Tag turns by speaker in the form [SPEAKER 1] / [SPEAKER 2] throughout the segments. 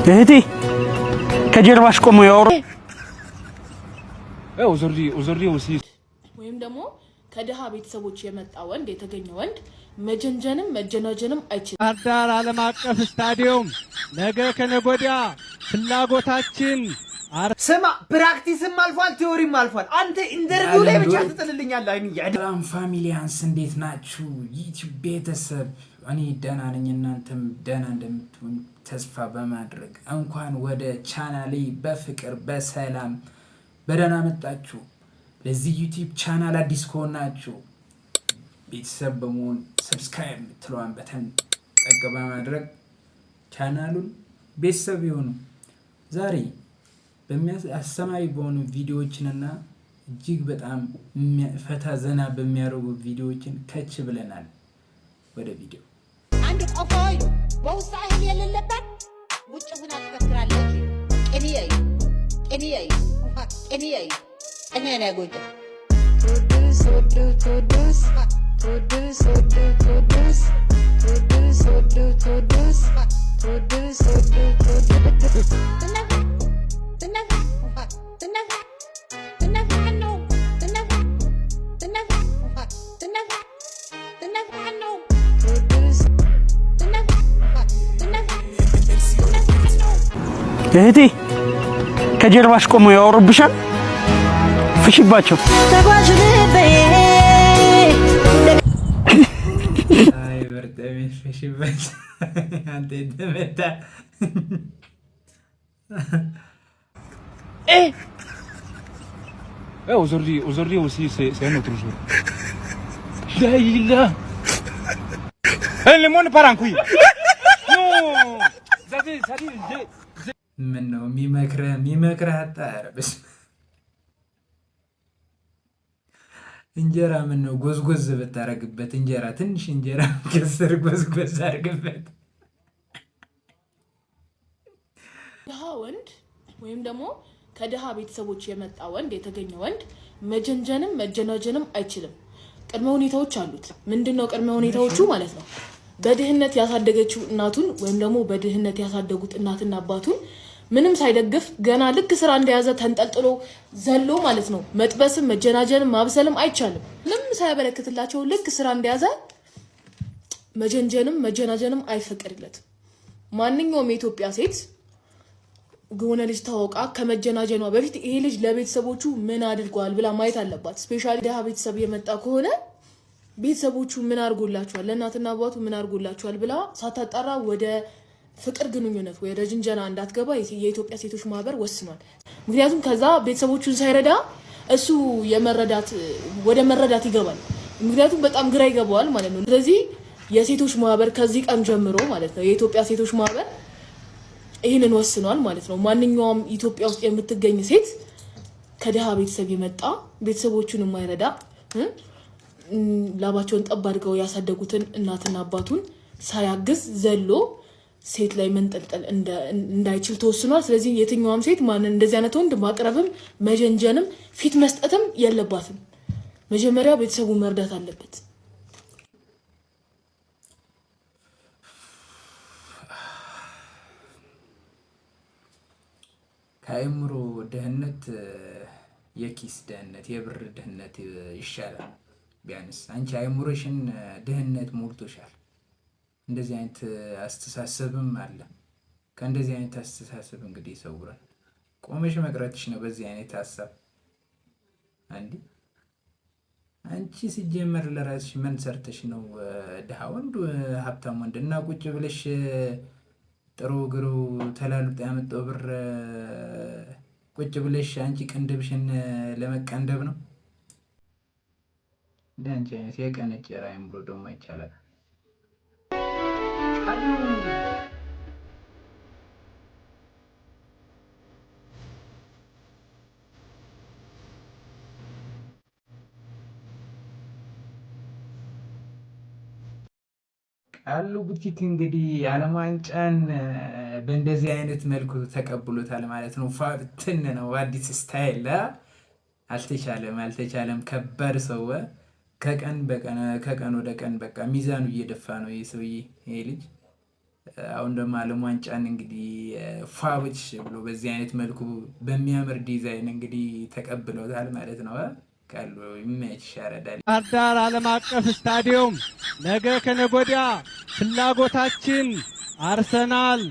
[SPEAKER 1] እህቴ፣ ከጀርባሽ ቆመው ያወሩ
[SPEAKER 2] Aujourd'hui aussi.
[SPEAKER 3] ወይም ደግሞ ከድሃ ቤተሰቦች የመጣ ወንድ፣ የተገኘ ወንድ መጀንጀንም መጀናጀንም አይችልም።
[SPEAKER 4] ባህር ዳር ዓለም አቀፍ ስታዲየም ነገ ከነገ ወዲያ ፍላጎታችን
[SPEAKER 5] ስማ፣ practice ም አልፏል፣ theory ም አልፏል። አንተ interview ላይ ብቻ ትጥልልኛለህ። አይን
[SPEAKER 6] ሰላም ፋሚሊያንስ፣ እንዴት ናችሁ? ዩቲዩብ ቤተሰብ፣ እኔ ደህና ነኝ፣ እናንተም ደህና እንደምትሆኑ ተስፋ በማድረግ እንኳን ወደ ቻናሌ በፍቅር፣ በሰላም፣ በደህና መጣችሁ። ለዚህ ዩቲዩብ ቻናል አዲስ ከሆናችሁ ቤተሰብ በመሆን subscribe የምትለዋን button ጠቅ በማድረግ ቻናሉን ቤተሰብ የሆኑ ዛሬ አስተማሪ በሆኑ ቪዲዮዎችንና እጅግ በጣም ፈታ ዘና በሚያደርጉ ቪዲዮዎችን ከች ብለናል። ወደ ቪዲዮ።
[SPEAKER 7] አንድ ቆፎ እዩ፣ በውስጧ እህል የሌለባት ውጭ ሁና ትፈክራለች። ቅኔ እዩ፣ ቅኔ እዩ፣ ቅኔ እዩ፣ ቅኔ ነው ጎጃም።
[SPEAKER 8] ቴዎድሮስ ወዶ ቴዎድሮስ፣ ቴዎድሮስ ወዶ ቴዎድሮስ፣ ቴዎድሮስ ወዶ ቴዎድሮስ፣ ቴዎድሮስ ወዶ ቴዎድሮስ።
[SPEAKER 7] ትነፋ ትነፋ ትነፋ ትነፋ ነው፣ ትነፋ ትነፋ ትነፋ ትነፋ ነው።
[SPEAKER 8] ቴዎድሮስ።
[SPEAKER 7] ትነፋ ትነፋ ትነፋ ነው።
[SPEAKER 1] እህቴ፣ ከጀርባሽ ቆመው ያወሩብሻል። ፍሽባቸው።
[SPEAKER 6] አይ በርጠሜ ፈሽበት አንተ የተመታ።
[SPEAKER 2] Aujourd'hui aussi, c'est un autre jour. لا إله. Eh, le monde part en couille. Non. Ça dit,
[SPEAKER 6] ምን ነው የሚመክረህ? የሚመክረህ አጣ። ኧረ በስመ አብ። እንጀራ ምን ነው ጎዝጎዝ ብታረግበት፣ እንጀራ ትንሽ እንጀራ ከስር ጎዝጎዝ አድርግበት።
[SPEAKER 3] ድሃ ወንድ ወይም ደግሞ ከድሃ ቤተሰቦች የመጣ ወንድ፣ የተገኘ ወንድ መጀንጀንም መጀናጀንም አይችልም። ቅድመ ሁኔታዎች አሉት። ምንድን ነው ቅድመ ሁኔታዎቹ ማለት ነው? በድህነት ያሳደገችው እናቱን ወይም ደግሞ በድህነት ያሳደጉት እናትና አባቱን ምንም ሳይደግፍ ገና ልክ ስራ እንደያዘ ተንጠልጥሎ ዘሎ ማለት ነው መጥበስም መጀናጀንም ማብሰልም አይቻልም። ምንም ሳያበረክትላቸው ልክ ስራ እንደያዘ መጀንጀንም መጀናጀንም አይፈቀድለትም። ማንኛውም የኢትዮጵያ ሴት የሆነ ልጅ ታወቃ ከመጀናጀኗ በፊት ይሄ ልጅ ለቤተሰቦቹ ምን አድርጓል ብላ ማየት አለባት። Specially ድሃ ቤተሰብ የመጣ ከሆነ ቤተሰቦቹ ምን አድርጎላቸዋል፣ ለእናትና አባቱ ምን አድርጎላቸዋል ብላ ሳታጣራ ወደ ፍቅር ግንኙነት ወደ ጅንጀና እንዳትገባ የኢትዮጵያ ሴቶች ማህበር ወስኗል። ምክንያቱም ከዛ ቤተሰቦቹን ሳይረዳ እሱ የመረዳት ወደ መረዳት ይገባል። ምክንያቱም በጣም ግራ ይገባዋል ማለት ነው። ስለዚህ የሴቶች ማህበር ከዚህ ቀን ጀምሮ ማለት ነው የኢትዮጵያ ሴቶች ማህበር ይህንን ወስኗል ማለት ነው። ማንኛውም ኢትዮጵያ ውስጥ የምትገኝ ሴት ከድሃ ቤተሰብ የመጣ፣ ቤተሰቦቹን የማይረዳ፣ ላባቸውን ጠብ አድርገው ያሳደጉትን እናትና አባቱን ሳያግዝ ዘሎ ሴት ላይ መንጠልጠል እንዳይችል ተወስኗል። ስለዚህ የትኛዋም ሴት ማንን እንደዚህ አይነት ወንድ ማቅረብም መጀንጀንም ፊት መስጠትም የለባትም። መጀመሪያ ቤተሰቡ መርዳት አለበት።
[SPEAKER 6] ከአእምሮ ድህነት የኪስ ድህነት፣ የብር ድህነት ይሻላል። ቢያንስ አንቺ አእምሮሽን ድህነት ሞልቶሻል። እንደዚህ አይነት አስተሳሰብም አለ። ከእንደዚህ አይነት አስተሳሰብ እንግዲህ ይሰውራል። ቆመሽ መቅረትሽ ነው በዚህ አይነት ሀሳብ። አንዲ አንቺ ሲጀመር ለራስሽ ምን ሰርተሽ ነው ድሃ ወንድ ሀብታም ወንድ እና ቁጭ ብለሽ ጥሮ ግሮ ተላልጦ ያመጣው ብር ቁጭ ብለሽ አንቺ ቅንድብሽን ለመቀንደብ ነው? እንደ አንቺ አይነት የቀነጨረ አይምሮ ደግሞ ይቻላል። ቃሉ ቡቲክ እንግዲህ የዓለም ዋንጫን በእንደዚህ አይነት መልኩ ተቀብሎታል ማለት ነው። ፋብትን ነው፣ አዲስ style። አልተቻለም፣ አልተቻለም። ከባድ ሰው፣ ከቀን በቀን ከቀን ወደ ቀን በቃ ሚዛኑ እየደፋ ነው ይህ ሰውዬ፣ ይሄ ልጅ። አሁን ደግሞ ዓለም ዋንጫን እንግዲህ ፏብች ብሎ በዚህ አይነት መልኩ በሚያምር ዲዛይን እንግዲህ ተቀብለውታል ማለት ነው። ቃሉ ይመችሽ ያረዳል።
[SPEAKER 4] ባህር ዳር ዓለም አቀፍ ስታዲየም ነገ ከነጎዲያ ፍላጎታችን አርሰናል፣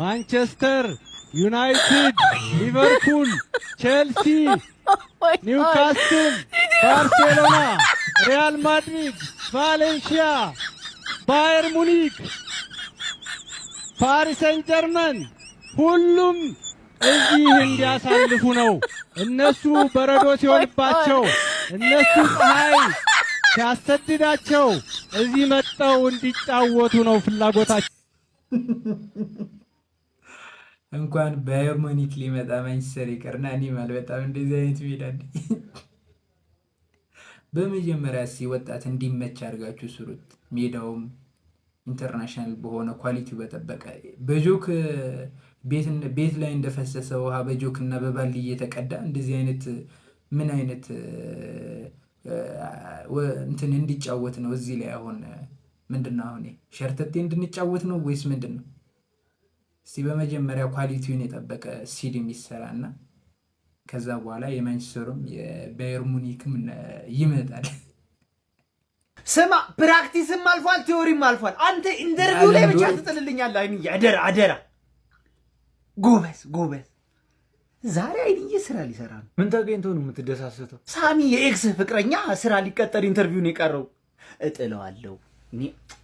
[SPEAKER 4] ማንቸስተር ዩናይትድ፣ ሊቨርፑል፣ ቼልሲ፣ ኒውካስትል፣ ባርሴሎና፣ ሪያል ማድሪድ፣ ቫሌንሺያ፣ ባየር ሙኒክ፣ ፓሪስ ሰን ጀርመን ሁሉም እዚህ እንዲያሳልፉ ነው። እነሱ በረዶ ሲሆንባቸው፣ እነሱ ፀሐይ ሲያሰድዳቸው እዚህ መጥተው እንዲጫወቱ ነው ፍላጎታቸው።
[SPEAKER 6] እንኳን ባየር ሙኒክ ሊመጣ ማንቸስተር ይቅርና እኔም አልበጣም እንደዚህ አይነት ሜዳ። በመጀመሪያ እስኪ ወጣት እንዲመች አድርጋችሁ ስሩት። ሜዳውም international በሆነ quality ው በጠበቀ በጆክ ቤት ላይ እንደፈሰሰ ውሃ በጆክ እና በባልዲ እየተቀዳ እንደዚህ አይነት ምን አይነት እንትን እንዲጫወት ነው? እዚህ ላይ አሁን ምንድን ነው? አሁን ሸርተቴ እንድንጫወት ነው ወይስ ምንድን ነው? እስቲ በመጀመሪያ quality ውን የጠበቀ ስቴዲየም ይሰራ እና ከዛ በኋላ የማንቸስተሩም የባየር ሙኒክም ይመጣል።
[SPEAKER 5] ስማ፣ practice ም አልፏል፣ theory ም አልፏል። አንተ interview ላይ ብቻ ትጥልልኛለህ። አይንዬ፣ አደራ አደራ። ጎበዝ ጎበዝ። ዛሬ አይንዬ ስራ ሊሰራ ነው።
[SPEAKER 9] ምን ተገኝቶ ነው የምትደሳሰተው?
[SPEAKER 5] ሳሚ የ ex ፍቅረኛ ስራ ሊቀጠር interview ን የቀረው እጥለዋለሁ። እኔ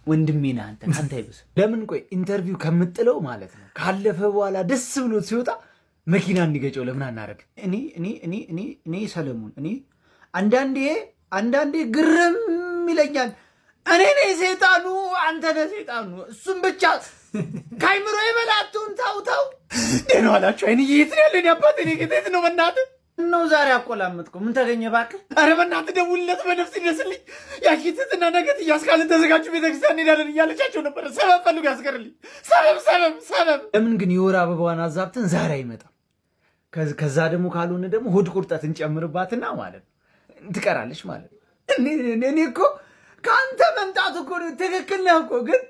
[SPEAKER 5] ወንድሜ ነህ አንተ፣ ከአንተ አይብስም።
[SPEAKER 9] ለምን ቆይ interview ከምጥለው ማለት ነው ካለፈ በኋላ ደስ ብሎት ሲወጣ መኪና እንዲገጨው ለምን አናደርግ?
[SPEAKER 5] እኔ እኔ እኔ እኔ እኔ ሰለሞን፣ እኔ አንዳንዴ አንዳንዴ ግርም ይለኛል። እኔ ነኝ ሴጣኑ፣ አንተ ነህ ሴጣኑ። እሱም ብቻ ከአይምሮ የበላቱን ተው ተው። ደህና ዋላችሁ። አይንዬ የት ነው ያለው? የእኔ አባት፣ እኔ ጌታ የት ነው? በእናትህ ነው ዛሬ አቆላመጥኩ። ምን ተገኘ እባክህ? ኧረ በእናትህ ደውልለት፣ በነፍስ ይድረስልኝ። ያቺ ትትና ነገት እያስካልን ተዘጋጁ፣ ቤተክርስቲያን እንሄዳለን እያለቻቸው ነበረ። ሰበብ ፈልጎ ያስቀርልኝ። ሰበብ ሰበብ ሰበብ።
[SPEAKER 9] ለምን ግን የወር አበባዋን አዛብተን ዛሬ አይመጣም? ከዛ ደግሞ ካልሆነ ደግሞ ሆድ ቁርጠት እንጨምርባትና ማለት ነው ትቀራለች ማለት ነው።
[SPEAKER 5] እኔ እኮ ከአንተ መምጣቱ እኮ ትክክል ነህ እኮ፣ ግን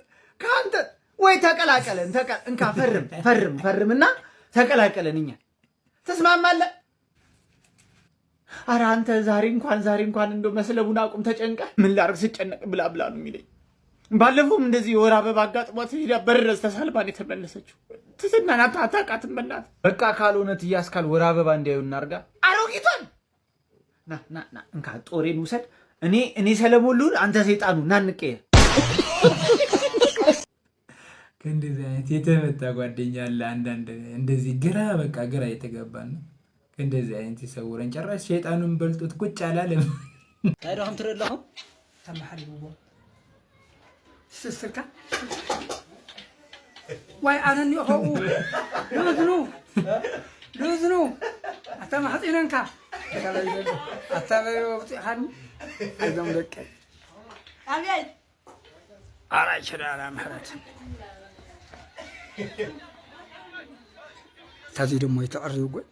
[SPEAKER 5] ከአንተ ወይ ተቀላቀለን፣ እንካ ፈርም ፈርም ፈርምና ተቀላቀለን። እኛ ትስማማለህ? ኧረ አንተ ዛሬ እንኳን እንደው መስለቡን አቁም። ተጨንቀህ ምን ላድርግ ስጨነቅ ብላ ብላ ነው የሚለኝ። ባለፈውም እንደዚህ የወር አበባ አጋጥሟት ሄዳ በረዝ ተሳልባን የተመለሰችው ትትናን አታውቃትም። በእናትህ
[SPEAKER 9] በቃ ካልሆነ ትያስካል ወር አበባ እንዲያዩ እናርጋ።
[SPEAKER 5] አሮጊቷን ና ና ና እንካ ጦሬን ውሰድ። እኔ ሰለሞን ልሁን፣ አንተ ሰይጣኑ፣ ና እንቀየር።
[SPEAKER 6] ከእንደዚህ አይነት የተመታ ጓደኛ አለ። አንዳንድ እንደዚህ ግራ በቃ ግራ የተገባ ነው። ከእንደዚህ አይነት ይሰውረን። ጨራሽ ሸይጣኑን በልጦት ቁጭ አላለም።
[SPEAKER 10] እንታይ ዶኹም ትርኢ ኣለኹም? ተመሓሪብዎ ስስርካ ዋይ ኣነ እኒኦ ኸኡ ልእዝኑ ልእዝኑ ኣታ ማሕፂነንካ ኣታ ውፅኢኻኒ ኣይዞም ደቀይ።
[SPEAKER 7] አቤት።
[SPEAKER 10] ኣራይ ኪዳነ ምሕረት ታዚ ደሞ ይተቐሪቡ ጎይ።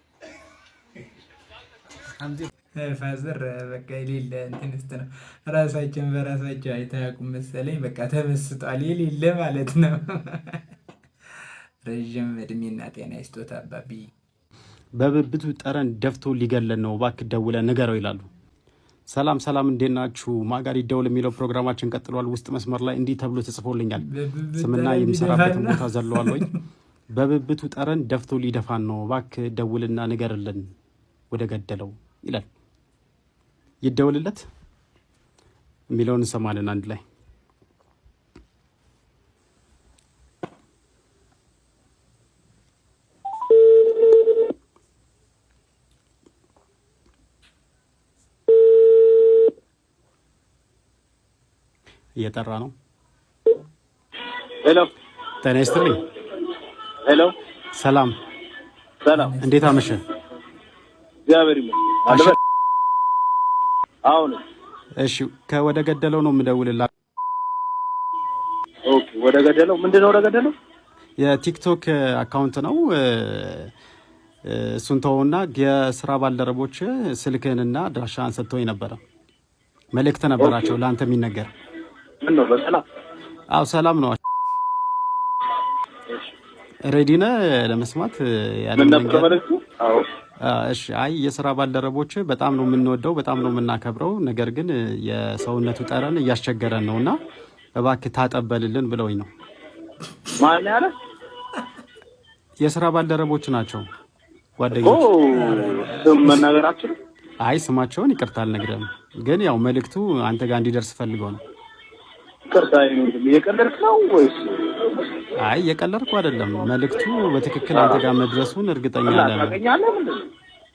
[SPEAKER 6] Father በቃ የሌለ እንትን ውስጥ ነው። ራሳቸውን በራሳቸው አይታያውቁም መሰለኝ። በቃ ተመስጧል የሌለ ማለት ነው። ረዥም እድሜና ጤና ይስጦት አባቢ።
[SPEAKER 1] በብብቱ ጠረን ደፍቶ ሊገለን ነው፣ እባክህ ደውለህ ንገረው ይላሉ። ሰላም ሰላም፣ እንዴት ናችሁ? ማጋር ይደውል የሚለው ፕሮግራማችን ቀጥሏል። ውስጥ መስመር ላይ እንዲህ ተብሎ ተጽፎልኛል። ስምና የሚሰራበትን ቦታ ዘለዋል ወይ በብብቱ ጠረን ደፍቶ ሊደፋን ነው፣ እባክህ ደውልና ንገርልን ወደ ገደለው ይላል። ይደውልለት የሚለውን እንሰማለን አንድ ላይ። እየጠራ ነው።
[SPEAKER 11] Hello።
[SPEAKER 1] ጤና ይስጥልኝ።
[SPEAKER 11] Hello።
[SPEAKER 1] ሰላም።
[SPEAKER 11] ሰላም።
[SPEAKER 1] እንዴት አመሸ?
[SPEAKER 11] እግዚአብሔር ይመስገን። አሁን
[SPEAKER 1] እሺ፣ ከወደ ገደለው ነው የምደውልላ።
[SPEAKER 11] Okay፣ ወደ ገደለው ምንድን ነው? ወደ ገደለው?
[SPEAKER 1] የቲክቶክ account ነው። እሱን ተወውና የስራ ባልደረቦች ስልክህንና አድራሻህን ሰጥተውኝ ነበረ። መልእክት ነበራቸው ለአንተ የሚነገር።
[SPEAKER 11] ምን ነው፣ በሰላም?
[SPEAKER 1] አዎ፣ ሰላም ነው። Ready ነህ ለመስማት?
[SPEAKER 11] ምን
[SPEAKER 1] ያለውን
[SPEAKER 11] ነበር
[SPEAKER 1] ልንገርህ?
[SPEAKER 11] መልዕክቱ? አዎ።
[SPEAKER 1] እሺ። አይ፣ የስራ ባልደረቦች በጣም ነው የምንወደው፣ በጣም ነው የምናከብረው። ነገር ግን የሰውነቱ ጠረን እያስቸገረን ነው እና እባክህ ታጠብ በልልን ብለውኝ ነው።
[SPEAKER 11] ማን ያለ?
[SPEAKER 1] የስራ ባልደረቦች ናቸው።
[SPEAKER 11] እኮ
[SPEAKER 1] ጓደኞች።
[SPEAKER 11] ስም መናገር አትችልም?
[SPEAKER 1] አይ፣ ስማቸውን ይቅርታ አልነግርህም፣ ግን ያው መልእክቱ አንተ ጋር እንዲደርስ ፈልገው ነው።
[SPEAKER 11] ይቅርታ፣ እየቀለድክ ነው ወይስ?
[SPEAKER 1] አይ፣ እየቀለድኩ አይደለም። መልእክቱ በትክክል አንተ ጋር መድረሱን እርግጠኛ
[SPEAKER 11] እና
[SPEAKER 1] አለ።
[SPEAKER 11] ታውቀኛለህ? ምንድን ነው?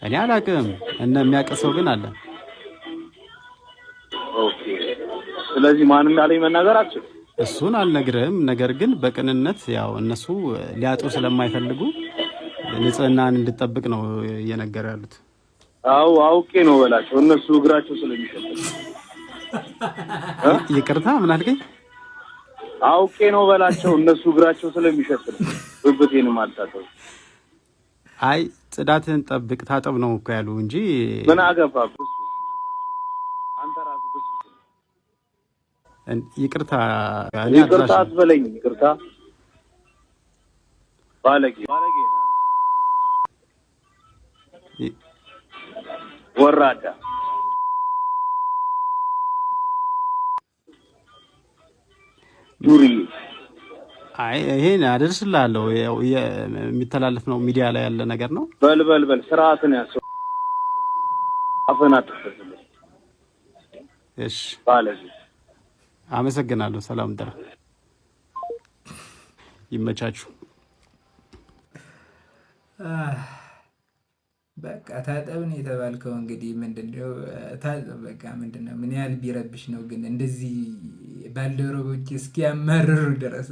[SPEAKER 1] እኔ አላውቅም፣ እነ የሚያውቅ ሰው ግን አለ።
[SPEAKER 11] Okay። ስለዚህ ማን እንዳለኝ መናገር አትችልም።
[SPEAKER 1] እሱን አልነግርህም። ነገር ግን በቅንነት ያው እነሱ ሊያጡ ስለማይፈልጉ ንጽህናን እንድጠብቅ ነው እየነገሩ ያሉት።
[SPEAKER 11] አዎ፣ አውቄ ነው በላቸው። እነሱ እግራቸው ስለሚሸት።
[SPEAKER 1] ይቅርታ፣ ምን አልከኝ?
[SPEAKER 11] አውቄ ነው በላቸው። እነሱ እግራቸው ስለሚሸት ነው። ብብቴንም አልታጠብም።
[SPEAKER 1] አይ፣ ጽዳትህን ጠብቅ፣ ታጠብ ነው እኮ ያሉ እንጂ።
[SPEAKER 11] ምን አገባ? ብስብስ አንተ ራስህ ብስብስ።
[SPEAKER 1] ይቅርታ፣ እኔ
[SPEAKER 11] ይቅርታ
[SPEAKER 1] አድራሽ ነኝ።
[SPEAKER 11] አትበለኝ። ይቅርታ፣ ባለጌ ባለጌ ነህ። ወራዳ። ዱርዬ።
[SPEAKER 1] አይ፣ ይሄን አደርስልሃለሁ። ያው የሚተላለፍ ነው፣ ሚዲያ ላይ ያለ ነገር ነው።
[SPEAKER 11] በል በል በል፣ ስርዓትን ያዝ። አፍህን አትክፈት።
[SPEAKER 1] እሺ።
[SPEAKER 11] ባለጌ።
[SPEAKER 1] አመሰግናለሁ። ሰላም ደር፣ ይመቻችሁ።
[SPEAKER 6] በቃ ታጠብ ነው የተባልከው። እንግዲህ ምንድነው? ታጠብ በቃ። ምንድነው? ምን ያህል ቢረብሽ ነው ግን እንደዚህ ባልደረቦች እስኪያማርሩ ድረስ?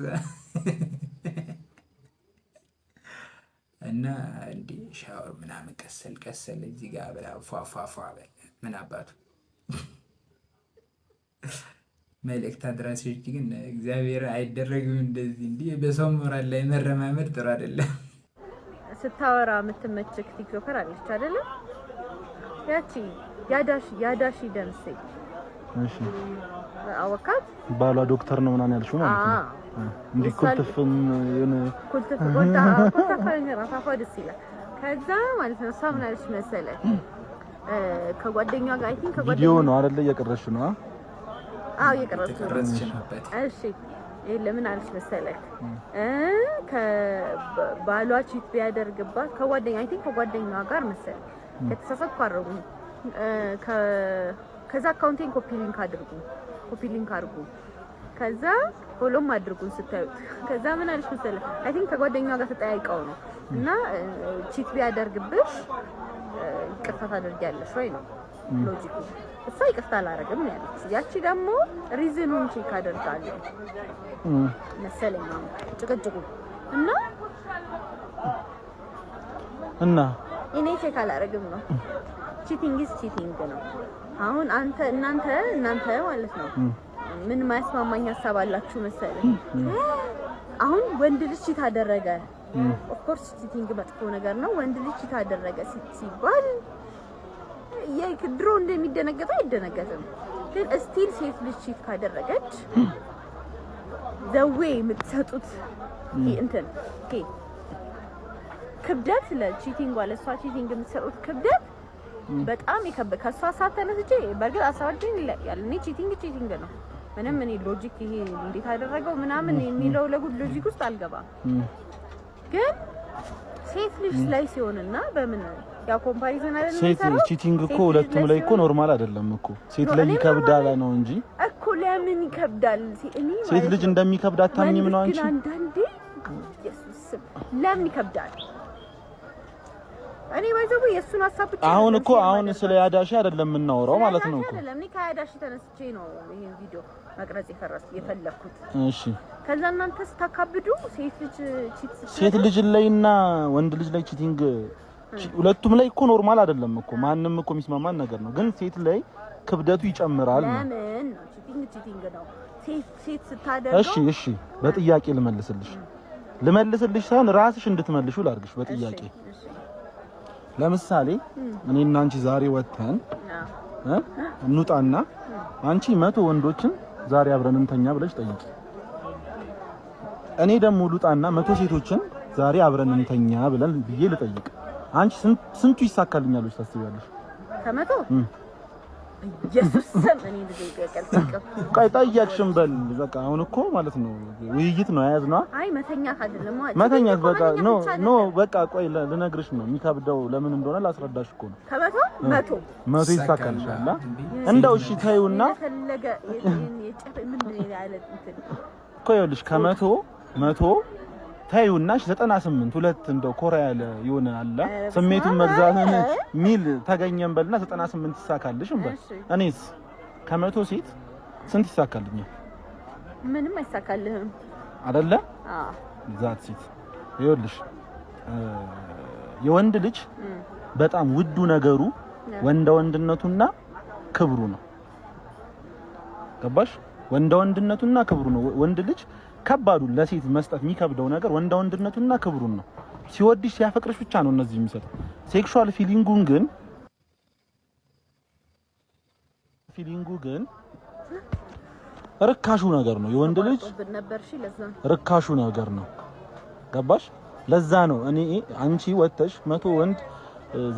[SPEAKER 6] እና እንዲ ሻወር ምናምን ቀሰል ቀሰል እዚህ ጋር ብላ ፏፏፏ በል። ምን አባቱ። መልእክት አድራሾች ግን እግዚአብሔር አይደረግም እንደዚህ። እንዲህ በሰው ሞራል ላይ መረማመድ ጥሩ አይደለም።
[SPEAKER 12] ስታወራ የምትመችክ TikToker አለች አይደለም? ያቺ ያዳሺ ደምሴ።
[SPEAKER 13] እሺ።
[SPEAKER 12] አወካት?
[SPEAKER 13] ባሏ ዶክተር ነው ምናምን ያልሽው ማለት ነው። እንዲህ ኩልትፍም የሆነ
[SPEAKER 12] ኩልትፍ ቆጣ ኮልታፋ ነገር አፋፏ ደስ ይላል። ከዛ ማለት ነው እሷ ምን አለች መሰለህ፣ ከጓደኛዋ ጋር I think
[SPEAKER 13] ቪዲዮ
[SPEAKER 12] ከጓደኛዋ
[SPEAKER 13] ነው አይደለ? እየቀረሽ ነው?
[SPEAKER 12] አዎ፣ እየቀረጽኩ ነው።
[SPEAKER 6] የተቀረጽሽ ነው አባቴ።
[SPEAKER 12] እሺ፣ ይሄ ለምን አለች መሰለህ፣ ከባሏ cheat ቢያደርግባት ከጓደኛ I think ከጓደኛዋ ጋር መሰለኝ፣ ከተሳሳትኩ አድርጉ፣ ከዛ account ኤን copy link አድርጉ፣ copy link አድርጉ፣ ከዛ follow ም አድርጉን ስታዩት። ከዛ ምን አለች መሰለህ፣ I think ከጓደኛዋ ጋር ተጠያይቀው ነው እና cheat ቢያደርግብሽ ይቅርታ ታደርጊያለሽ ወይ ነው logic ኡ። እሷ ይቅርታ አላደርግም ነው ያለች። ያቺ ደግሞ reason ኡን check አደርጋለሁ መሰለኝ አሁን ጭቅጭቁ እና
[SPEAKER 13] እና
[SPEAKER 12] እኔ check አላደርግም ነው። Cheating is cheating ነው። አሁን አንተ እናንተ እናንተ ማለት ነው ምን ማያስማማኝ ሀሳብ አላችሁ መሰለኝ። አሁን ወንድ ልጅ cheat አደረገ፣ of course cheating መጥፎ ነገር ነው። ወንድ ልጅ cheat አደረገ ሲባል ድሮ እንደሚደነገጠው አይደነገጥም። ግን still ሴት ልጅ cheat ካደረገች the way የምትሰጡት እንትን ክብደት ለ cheating ለእሷ cheating የምትሰጡት ክብደት በጣም የከበደ ከእሷ ሀሳብ ተነስቼ፣ በእርግጥ ሀሳባችን ይለያል። እኔ cheating cheating ነው። ምንም እኔ logic ይሄ እንዴት አደረገው ምናምን የሚለው ለጉድ logic ውስጥ አልገባም። ግን ሴት ልጅ ላይ ሲሆንና በምን ያው comparison አይደለም
[SPEAKER 13] ሴት
[SPEAKER 12] የሚሰራው?
[SPEAKER 13] Cheating እኮ
[SPEAKER 12] ሴት ልጅ
[SPEAKER 13] ሁለቱም ላይ እኮ
[SPEAKER 12] ሲሆን
[SPEAKER 13] normal አይደለም እኮ። ሴት
[SPEAKER 12] No፣
[SPEAKER 13] ላይ
[SPEAKER 12] እኔ
[SPEAKER 13] ይከብዳል ነው እንጂ።
[SPEAKER 12] እኮ ለምን ይከብዳል? እኔ
[SPEAKER 13] ሴት
[SPEAKER 12] ማለት
[SPEAKER 13] ልጅ
[SPEAKER 12] ነው
[SPEAKER 13] እንደሚከብድ አታምኝም ነው
[SPEAKER 12] ወንድ
[SPEAKER 13] አንቺ?
[SPEAKER 12] ግን አንዳንዴ ኢየሱስ ስም ለምን ይከብዳል? እኔ ባይዘው የእሱን ሀሳብ ብቻ
[SPEAKER 13] አሁን
[SPEAKER 12] አይደለም
[SPEAKER 13] እኮ
[SPEAKER 12] share
[SPEAKER 13] አሁን
[SPEAKER 12] ማደርገው።
[SPEAKER 13] ስለ ያዳሺ አይደለም የምናወራው ማለት ነው እኮ።
[SPEAKER 12] አይደለም፣ እኔ ከያዳሺ ተነስቼ ነው ይሄን ቪዲዮ መቅረጽ የፈለኩት።
[SPEAKER 13] እሺ።
[SPEAKER 12] ከዛ እናንተ ስታካብዱ ሴት ልጅ cheat
[SPEAKER 13] ሴት ልጅ ላይና ወንድ ልጅ ላይ cheating ሁለቱም ላይ እኮ normal አይደለም እኮ፣ ማንም እኮ የሚስማማን ነገር ነው። ግን ሴት ላይ ክብደቱ ይጨምራል ነው።
[SPEAKER 12] ለምን ነው? Cheating cheating ነው። ሴት ሴት ስታደርገው
[SPEAKER 13] እሺ እሺ፣ በጥያቄ ልመልስልሽ ሳይሆን ራስሽ እንድትመልሹ ላድርግሽ በጥያቄ። ለምሳሌ እኔና አንቺ ዛሬ ወጥተን እንውጣና አንቺ 100 ወንዶችን ዛሬ አብረን እንተኛ ብለሽ ጠይቂ። እኔ ደግሞ ልውጣና 100 ሴቶችን ዛሬ አብረን እንተኛ ብለን ብዬ ልጠይቅ፣ አንቺ ስንቱ ይሳካልኛል ብለሽ ታስቢያለሽ?
[SPEAKER 12] ከ100 ኢየሱስ ስም እኔ እንደዚህ ጥያቄ አልጠይቅም።
[SPEAKER 13] ቆይ ጠየቅሽም በል በቃ። አሁን እኮ ማለት ነው ውይይት ነው የያዝነው።
[SPEAKER 12] አይ መተኛት አይደለም።
[SPEAKER 13] መተኛት በቃ no no በቃ ቆይ ልነግርሽ ነው የሚከብደው ለምን እንደሆነ ላስረዳሽ እኮ ነው።
[SPEAKER 12] ከ100 100
[SPEAKER 13] 100 ይሳካልሻል። እንደው እሺ ተይውና
[SPEAKER 12] የፈለገ የጨፈ ምንድን ነው ያለ እንትን
[SPEAKER 13] እኮ ይኸውልሽ ከ100 100 ተይውና 98 ሁለት እንደው ኮራ ያለ የሆነ አለ ስሜቱን መግዛት ሚል ተገኘን በልና 98 ይሳካልሽ እንበል። እኔስ ከ100 ሴት ስንት ይሳካልኛል?
[SPEAKER 12] ምንም አይሳካልህም።
[SPEAKER 13] አይደለ?
[SPEAKER 12] አዎ።
[SPEAKER 13] That's it። ይኸውልሽ የወንድ ልጅ በጣም ውዱ ነገሩ ወንደ ወንድነቱና ክብሩ ነው። ገባሽ? ወንደ ወንድነቱና ክብሩ ነው። ወንድ ልጅ ከባዱ ለሴት መስጠት የሚከብደው ነገር ወንደ ወንድነቱና ክብሩን ነው። ሲወድሽ ሲያፈቅርሽ ብቻ ነው እነዚህ የሚሰጠው። Sexual feeling ኡ ግን ርካሹ ነገር ነው። የወንድ ልጅ
[SPEAKER 12] ነበር። እሺ ለዛ
[SPEAKER 13] ርካሹ ነገር ነው። ገባሽ? ለዛ ነው እኔ አንቺ ወጥተሽ 100 ወንድ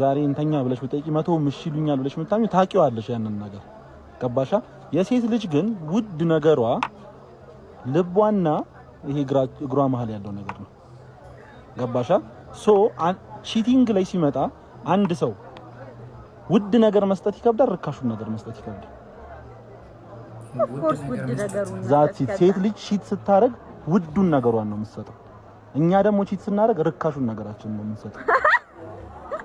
[SPEAKER 13] ዛሬ እንተኛ ብለሽ ብጠይቂ 100 እሺ ይሉኛል ብለሽ የምታምኚው ታውቂዋለሽ ያንን ነገር። ገባሻ? የሴት ልጅ ግን ውድ ነገሯ ልቧና ይሄ እግሯ መሀል ያለው ነገር ነው። ገባሻ? So cheating ላይ ሲመጣ አንድ ሰው ውድ ነገር መስጠት ይከብዳል፣ ርካሹን ነገር መስጠት ይከብዳል።
[SPEAKER 12] Of course ውድ ነገሩን
[SPEAKER 13] That's it። ሴት ልጅ cheat ስታረግ ውዱን ነገሯን ነው የምትሰጠው። እኛ ደግሞ cheat ስናደርግ ርካሹን ነገራችን ነው የምንሰጠው።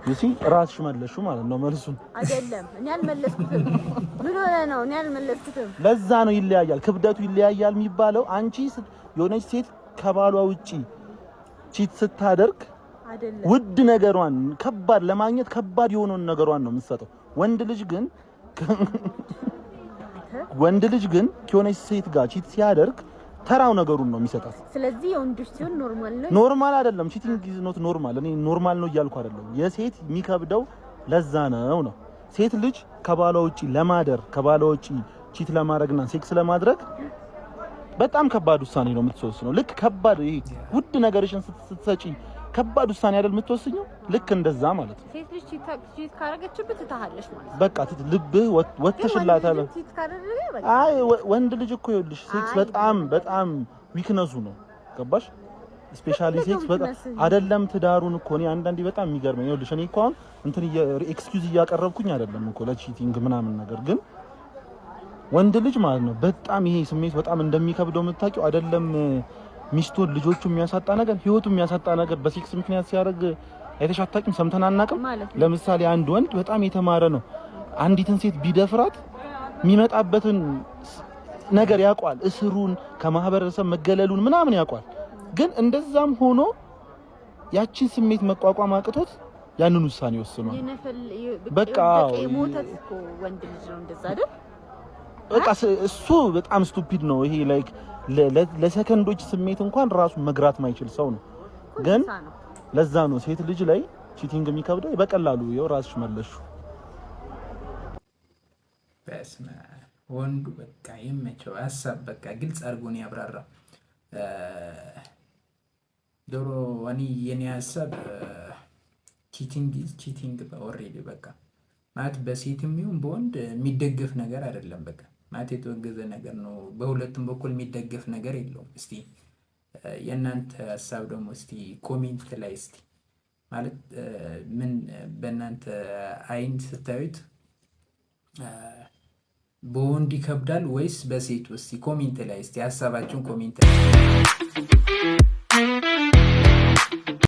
[SPEAKER 13] You see፣ ራስሽ መለሹ ማለት ነው መልሱን።
[SPEAKER 12] አይደለም፣ እኔ አልመለስኩትም። ምን ሆነ ነው? እኔ አልመለስኩትም።
[SPEAKER 13] ለዛ ነው ይለያያል፣ ክብደቱ ይለያያል የሚባለው። አንቺ የሆነች ሴት ከባሏ ውጪ cheat ስታደርግ
[SPEAKER 12] አይደለም
[SPEAKER 13] ውድ ነገሯን፣ ከባድ ለማግኘት ከባድ የሆነውን ነገሯን ነው የምትሰጠው። ወንድ ልጅ ግን ከሆነች ሴት ጋር cheat ሲያደርግ ተራው ነገሩን ነው የሚሰጣት።
[SPEAKER 12] ስለዚህ የወንዶች ሲሆን normal ነው።
[SPEAKER 13] Normal አይደለም። Cheating is not normal። እኔ normal ነው እያልኩ አይደለም። የሴት የሚከብደው ለዛ ነው። ሴት ልጅ ከባሏ ውጪ ለማደር፣ ከባሏ ውጪ cheat ለማድረግና sex ለማድረግ በጣም ከባድ ውሳኔ ነው የምትወስነው። ልክ ከባድ ይሄ ውድ ነገርሽን ስትሰጪ ከባድ ውሳኔ አይደል የምትወስኘው? ልክ እንደዛ ማለት ነው።
[SPEAKER 12] ሴት ልጅ cheat ካረገችብህ ትተሃለች ማለት ነው።
[SPEAKER 13] በቃ ልብህ ወጥተሽላታል።
[SPEAKER 12] ግን ወንድ ልጅ cheat ካደረገ በቃ
[SPEAKER 13] አይ ወንድ ልጅ እኮ ይኸውልሽ sex
[SPEAKER 12] አይ
[SPEAKER 13] በጣም በጣም weakness ኡ ነው። ገባሽ? Especially sex በጣም
[SPEAKER 12] weakness
[SPEAKER 13] አይደለም ትዳሩን እኮ እኔ አንዳንዴ በጣም የሚገርመኝ ይኸውልሽ እኔ እኮ አሁን እንትን excuse እያቀረብኩኝ አይደለም እኮ ለ cheating ምናምን ነገር፣ ግን ወንድ ልጅ ማለት ነው በጣም ይሄ ስሜት በጣም እንደሚከብደው የምታውቂው አይደለም ሚስቱን ልጆቹ የሚያሳጣ ነገር፣ ህይወቱ የሚያሳጣ ነገር በ sex ምክንያት ሲያደርግ አይተሽ አታውቂም? ሰምተን አናውቅም?
[SPEAKER 12] ማለት ነው።
[SPEAKER 13] ለምሳሌ አንድ ወንድ በጣም የተማረ ነው። አንዲትን ሴት ቢደፍራት የሚመጣበትን ነገር ያውቋል። እስሩን፣ ከማህበረሰብ መገለሉን ምናምን ያውቋል። ግን እንደዛም ሆኖ ያችን ስሜት መቋቋም አቅቶት ያንን ውሳኔ ወስኗል። በቃ
[SPEAKER 12] የወደቀ የሞተ እኮ ወንድ ልጅ ነው እንደዛ አይደል?
[SPEAKER 13] በቃ እሱ በጣም stupid ነው። ይሄ like ለሰከንዶች ስሜት እንኳን ራሱ መግራት ማይችል ሰው ነው። ግን
[SPEAKER 12] እንስሳ ነው።
[SPEAKER 13] ለዛ ነው ሴት ልጅ ላይ cheating የሚከብደው። በቀላሉ ይኸው ራስሽ መለሹ።
[SPEAKER 6] በስመ አብ፣ ወንዱ በቃ የመቸው ሀሳብ በቃ ግልጽ አድርጎ ነው ያብራራው። ዶሮ እኔ የኔ ሀሳብ cheating is cheating already። በቃ ማለት በሴትም ይሁን በወንድ የሚደገፍ ነገር አይደለም። በቃ ማለት የተወገዘ ነገር ነው። በሁለቱም በኩል የሚደገፍ ነገር የለውም። እስቲ የእናንተ ሀሳብ ደግሞ እስቲ comment ላይ እስቲ ማለት ምን በእናንተ አይን ስታዩት በወንድ ይከብዳል ወይስ በሴቱ? እስቲ comment ላይ እስቲ ሀሳባችሁን comment ላይ።